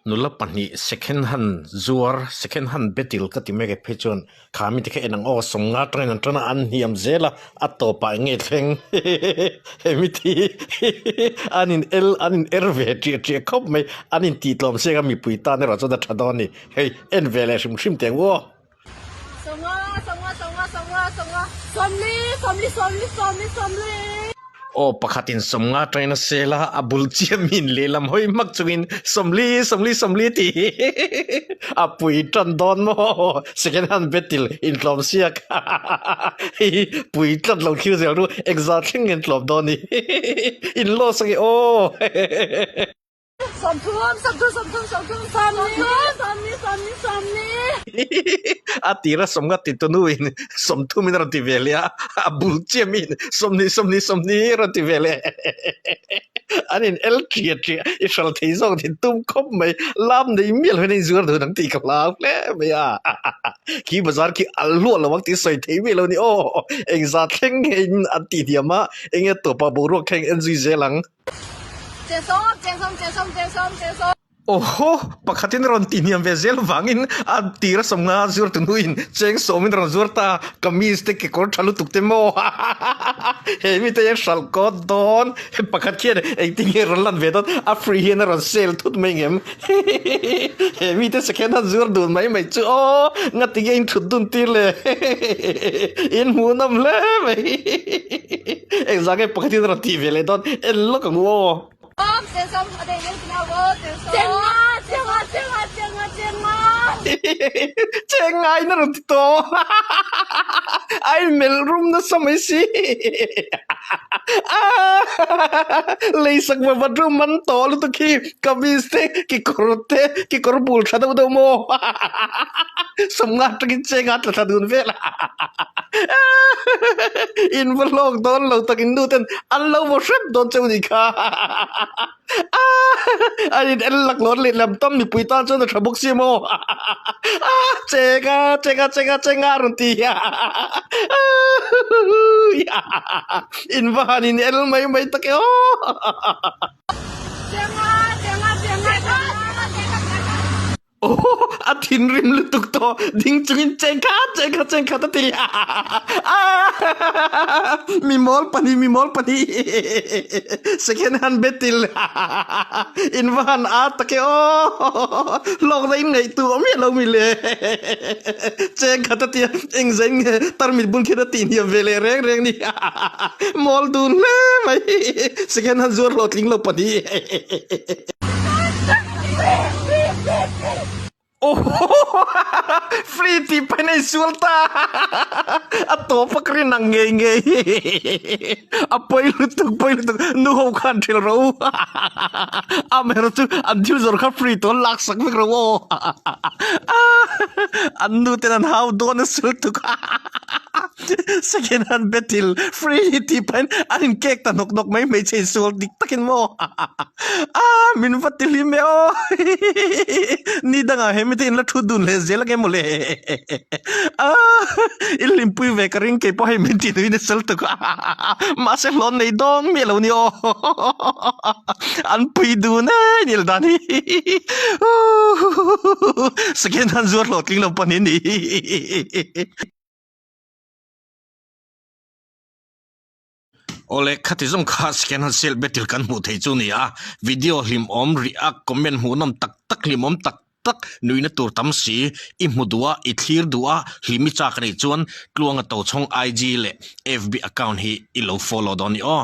Nula pahnih second hand zuar, second hand betil ka ti mek e phei chuan kha mite kha en ang aw, sawmnga atangin an tan a, an hniam zel a, a tawpah eng nge thleng hemi thi an in el an in er ve ṭiah ṭiah khawp mai, an in tih tlawm siak a mipui tan erawh chuan a ṭha dawn a ni, hei en ve leh hrim hrim teh ang u aw. Aw pakhatin 50 atangin a sel a, a bul chiah min lehlam hawi hmak chungin 40 40 40 tih hi a pui tan dawn maw second hand betil intlawm siak hei hi pui tlat lo thlir zel ru engzah thleng nge an tlawm dawn ni in loss ange aw. A tira sawmnga ti tunu in 30 in a rawn ti ve leh a, a bul chiah mi in 20 20 20 a rawn ti ve leh an in el ṭiah ṭiah i hral thei zawk thin tum khawp mai lam nei mial hian a inzuar dun ang tih ka hlau hle mai a khi bazar khi al hluah lo ang tih sawi thei miah lo ni aw engzah thleng nge in an tih hniam a enge tawpah boruak thleng en zui zel ang. Awhaw, pakhatin a rawn tihhniam ve zel vangin a tir a 50 zuar tu hnuin cheng sawmin a rawn zuar ta, kamis te kekawr tha lutuk te maw he mite hian hralh kawt dawn, pakhat khian engtin nge rawn lan ve dawn, a free hian a rawn sale thut mai ngem he mite second hand zuar dun mai mai chu aw ngati nge in thut dun tir le in hmuhnawm hle mai. Engzah nge pakhatin a rawn tih ve leh dawn en lawk ang u aw. Cheng ngaiin a rawn ti tawh a inmelh rum nasa mai si leisak va va rum man tawh lutuk hi kamis te kekawr te kekawr bul tha deuh deuh maw 50 atangin cheng a tla thla dun vel a. In va hlawk dawn lo tak in nu ten an lo vaw hrep dawn cheu ni kha a in en lak lawr leh lam tam mipui tan chuan a tha bawk si maw chenga chenga chenga chenga a rawn ti in va han in el mai mai tak e aw. Aw a thinrim lutuk tawh ding chungin cheng khat cheng khat cheng khat a ti a mi mawl pahnih mi mawl pahnih second hand betil in va han a tak e aw hlawkna in ngaih tu awm miah lo mi le cheng khat a tia engzah in nge tarmit bun khian a tih hniam ve leh reng reng ni mawl dun hle mai second hand zuar hlawhtling lo pahnih. Free tih pahin a insual ta a tawp a ka rin ang ngei ngei a pawi lutuk pawi lutuk nu ho khan ṭhil rawh u amaherawh chu an thil zawrh kha free tawh lak sak vek rawh aw an nu ten an hau dawn a sul tuk Second hand betil free tih pahin an in kek ta hnawk hnawk mai hmeichhe insual dik takin maw ah min va ti hlim e aw ni dangah he mite in la thu dun leh zel ange mawle ah in hlimpui ve ka ring kei pawh hei min ti nui nasa lutuk mahse hlawn nei dawn miah lo ni aw an pui dun e nil dan hi second hand zuar hlawhtling lo pahnih ni. Awle khati zawng kha second hand sale battle kan hmuh theih chu a ni a, video hlimawm react comment hmuhnawm tak tak hlimawm tak tak nuihna tur tam si i hmu duh a i thlir duh a hlim i chak a nih chuan Tluanga Tochhawng IG leh FB account hi i lo follow dawn a ni aw.